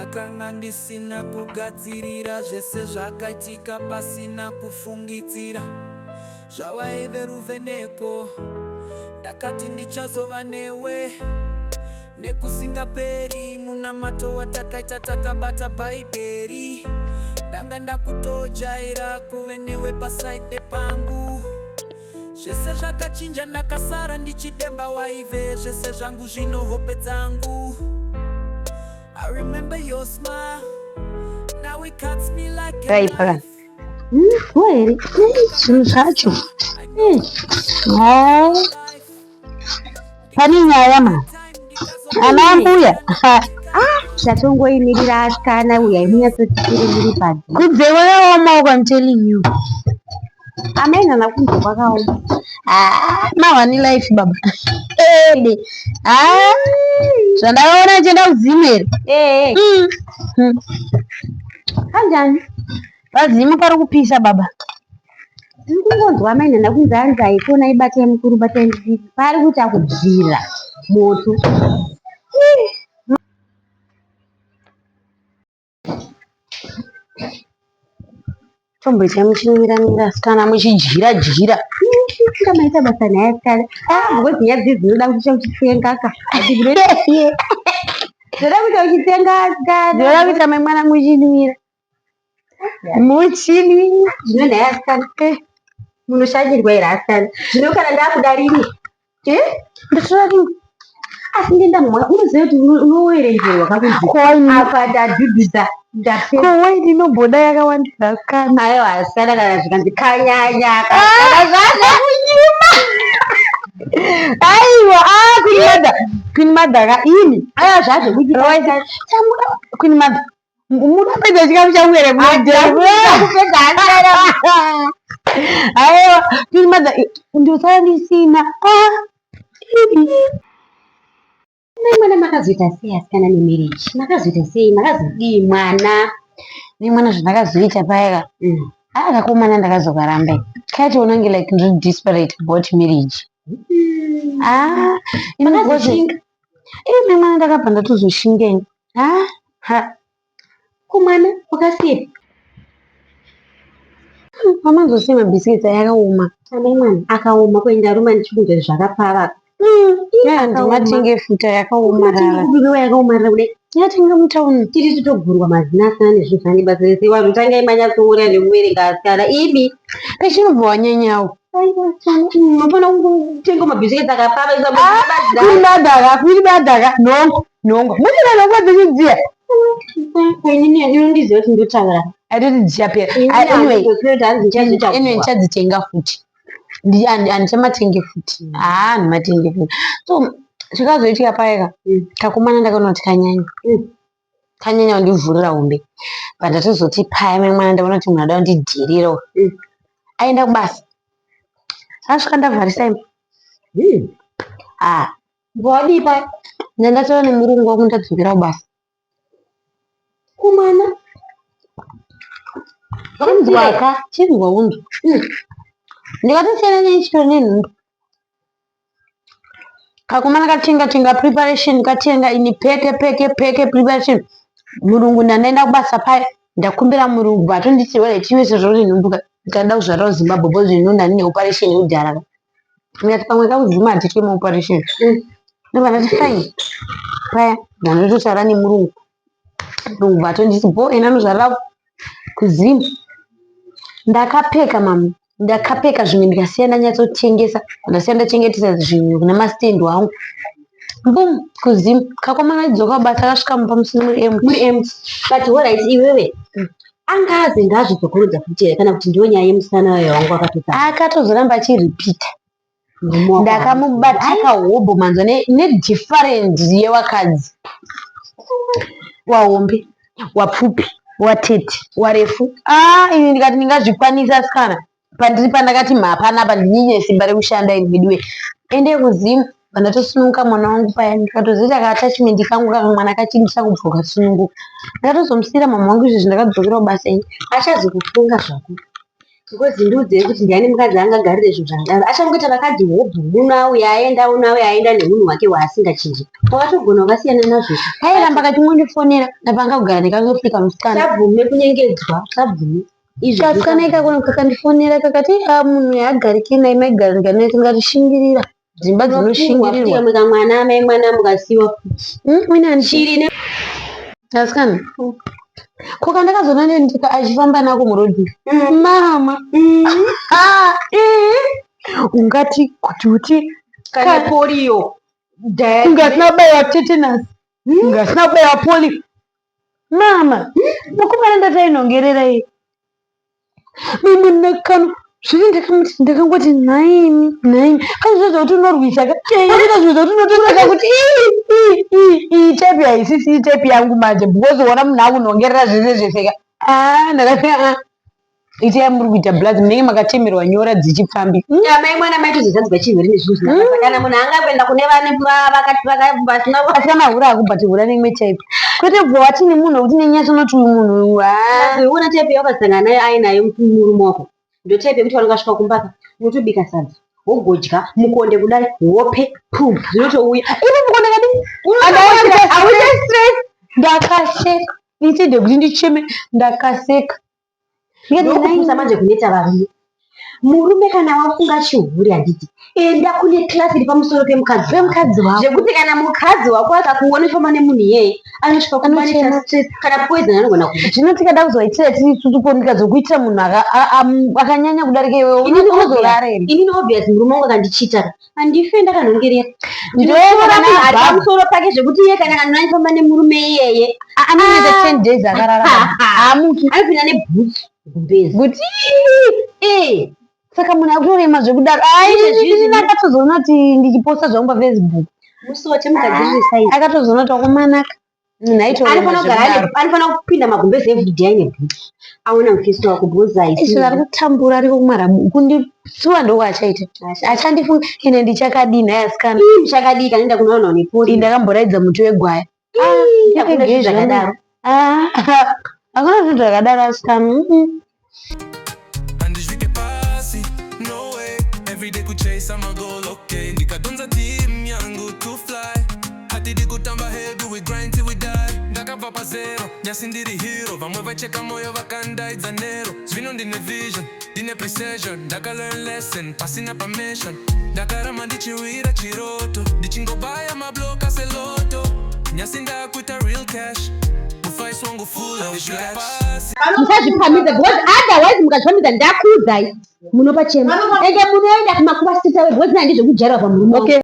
Ndakanga ndisina kugadzirira zvese zvakaitika pasina kufungidzira. Zvawaive ruvheneko, ndakati ndichazova newe nekusingaperi. Munamato watakaita takabata Bhaibheri, ndanga ndakutojaira kuve newe paside pangu. Zvese zvakachinja, ndakasara ndichidemba. Waive zvese zvangu, zvino hope dzangu. I remember your smile, now it cuts me like a Raipa. knife. Here zvinhu zvacho. Ha, pane nyaya ma ana ambuya. Tatongoimirira asikana, uyai munyatsotikiri muri padzi. Kunze kwakaoma uko, I'm telling you. Amai nana, kunze kwakaoma. Ah, mawani life baba ede. Ah, zvandakaona ndichienda kuZimu here? Ee. Kanjani? Pazimu pari kupisa baba. Tiri kungonzwa amai nana kunzi hanzi haikona, ibatai mukuru, batai mudiki, pari kuita kubvira moto. Tomboitai muchimiramira asikana, muchidyira dyira. Inga maita basa naye asikana. Because nyaya dzidzi dzinoda kuita uchitsenga ka, dzinoda kuita uchitsenga asikana. Ndinoda kuita mai mwana muchinwira muchinwira. Zvino nhai asikana, munoshanyirwa here asikana? Zvino kana ndakuda rimwe? Ndotora rimwe. Asi ndenda mumwe unoziva kuti unowerengerwa kakunzi Ko waini? Apa ndadhudhudza, ndapedza. Ko waini inomboda yakawandisa asikana. Aiwa asikana, kana zvikanzi kanyanya kana zvazvekunyima. Aiwa, ah, Queen Mother, Queen Mother ka ini. Aiwa, zvazvekuti Queen Mother, munopedza chikafu changu here? Kupedza asikana. Aiwa Queen Mother, ndosara ndisina. Ah, ini. Mai mwana, makazoita sei asikana nemarriage? Makazoita sei? Makazodii mwana? Nemwana zvandakazoita paya, ah, kakomana ndakazokaramba. Kaitoona kunge like ndiri desperate about marriage. Ah, ini Makazoshinga? Mai mwana, ndakabva ndatozoshinga. Ah, ha. Kumwana wakasiya? Mamanzosiya mabhisiketsi aya akaoma. Amai mwana, akaoma kuenda ruma ndichikunzwa zvakapfava. Ndimatenge futa yakaomarara. Kubiwa yakaomarara kudai? Yatenga mutauni. Tiri titogurwa mazina asikana nezvinhu zvane basa rese. Vanhu tangai manyatsoona nekuverenga asikana imi. Pechinobva wanyanyawo. Mafana kungotenga mabhisiketsi akapfava. Queen Mother ka, Queen Mother ka, nhongo nhongo, muchina nhongo dzechidziya. Inini inondiziva kuti ndotaura. Aitoti dzichapera. Anyway, anyway, ndichadzitenga futi. Handichamatenge futi, haa, handimatenge futi. So chakazoitika paya ka, kakomana ndakaona kuti kanyanya kanyanya kundivhurira hombe. But ndatozoti paya, mai mwana, ndaona kuti munhu ada kundidhirira aenda kubasa, asvika ndavharisa imba. Ah. Wadii paya? Ndandataura nemurungu wangu, ndadzokera kubasa. Kumwana? Chinzwaka, chinzwa unzwa. Ndikatosiyana nechitoro nenhumbu. Kakomana katenga tenga preparation, katenga ini peke peke peke preparation. Murungu, ndandaenda kubasa paya, ndakumbira murungu atonditi wena tiwese zvoti nhumbu ndikada kuzvarira kuZimbabwe because zvino ndandine operation yekudhara. Ndikati pamwe kakuZima hatitwe maoperation. Ndobva ndati fine. Paya ndandototaura nemurungu, murungu atonditi bo ena anozvarira kuZimu. Ndakapfeka mama, ndakapfeka zvimwe, ndikasiya ndanyatsotengesa, ndasiya ndachengetesa zvimwe kuna masitendi wangu. Mbum, kuZimu. Kakomana dzoka kubasa, kasvika mumba musina, muri empty. Muri empty. But alright, iwewe anga azenga azvidzokorodza futi here, kana kuti ndiyo nyaya yemusana wayo wangu akatotanga? Akatozoramba achiripita. Murume wako? Ndakamubata kahobho manzwa nedifferent yewakadzi wahombe, wapfupi, watete, warefu. Ah, ini ndikati ndingazvikwanisa asikana pandiri pandakati mhapanapa ndinine simba rekushanda ini veduwe. Ende kuZimu pandatosununguka mwana wangu paya, ndikatozoita kaattachment kangu kaka mwana kachindisa kubva ukasununguka. Ndakatozomusiyira mama wangu izvezvi, ndakadzokera kubasa ini. Achazokufunga zvako. Ngozi ndiudzei kuti ndiani mukadzi angagarire zvinhu zvakadaro. Achangoita vakadzi hobho uno auya aenda uno auya aenda neunhu hwake hwaasingachinji. Wakatogona wakasiyana nazvo. Airamba kachimwandifonera ndapanga kugara ndikangofika musikana. Usabvume kunyengedzwa, usabvume. Izvo Kasikana ikako kakandifonera kakati "Ah, munhu haagariki naye maigarika naye tingati dzimba dzinoshingirirwa. Kamwe kamwana amai mwana mukasiwa futi. Ini Shiri ne asikana. Ko kandakazoona ndika achifamba nako murodhi. Mama. Ah, ungati kuti uti kana polio. Kunge asina kubaiwa tetanus. Kunge asina kubaiwa polio. Mama, mukomana ndatainongerera iyi. Mimwe nakano zviri ndakamuti ndakangoti nhaimi nhaimi pane zvinhu zvekuti unorwisa ka pane zvinhu zvekuti unotoseka kuti ii ii ii iyi type haisisi iyi type yangu manje because uona munhu akunongerera zvese zvese ka. Ah, ndakati ah itai muri kuita blaz munenge makatemerwa nyora dzichipfambi. Amai mwana maitozozadzwa chirwere nezvinhu zvisina basa. Kana munhu angakuenda kune vane vakati vasina Asi kana hura hakubati hura neimwe type. Kwete kubva wati nemunhu wekuti nenyasha unoti uyu munhu uyu ah. Uona type yawakasangana nayo ainayo murume wako. Ndo type yekuti vanongasvika kumba ka unotobika sadza wogodya mukonde kudai hope pum zvinotouya. Ivo mukonde kadii? Hauite stress. Ndakaseka. Instead yekuti ndicheme ndakaseka. Ndokupusa manje kunoita varume. Murume kana wafunga chihure handiti enda kune class iri pamusoro pemukadzi Pemukadzi wako. Zvekuti kana mukadzi wako akakuona uchifamba nemunhu iyeye anosvika Anochema. kumanita stress kana poison anogona kufa. Zvino tikada kuzoitira tiri isusu ko ndikazokuitira munhu akanyanya kudarika iwewe Inini unozorara here? Inini obvious murume wangu akandichita handife ndakanhongerera. Ndinoona Ndinotora munhu ari baba. pamusoro pake zvekuti iye kana kanona achifamba nemurume iyeye Anoita 10 days akarara. Haamuki. Anopinda nebhutsu gumbezi. Kuti Eh, saka munhu akutorema zvekudaro. Ai, Izvezvi ini akatozoona kuti ndichiposta zvangu paFacebook. Musote mugadzirire size. Akatozoona kuti wakomanaka. Munhu aitorema Anofanira kugara zvekudaro. Anofanira kupinda magumbezi everyday aine bhutsu. Aona mufesi wako because haisi. Izvo ari kutambura ariko kumaramu kundisuwa ndokwaachaita. Achandifunga ine ndichakadini nhai asikana. Ii muchakadii kanoenda kunoona nepoli. Ini ndakamboraidza muti wegwaya. Hakuna zvinhu zvakadaro. Ah, hakuna zvinhu zvakadaro asikana. Handisvike pasi, no way. Everyday kuchase my goal, okay. Ndikadonza team yangu to fly. Hatidi kutamba hedu, we grind till we die. Ndakabva pa zero, nhasi ndiri hero. Vamwe vacheka moyo vakandaidza nero. Zvino ndine vision, ndine precision. Ndaka learn lesson, pasina permission. Ndakaramba ndichiwira chiroto. Ndichingobaya mabloka seloto. Nhasi ndakuita real cash. Mufaisi wangu full of flash. Musazvipamidza because otherwise mukazvipamidza ndakuudzai munopachema ende munoenda kumakuva sita because nandi zvekujairwa pamurume wangu. Okay.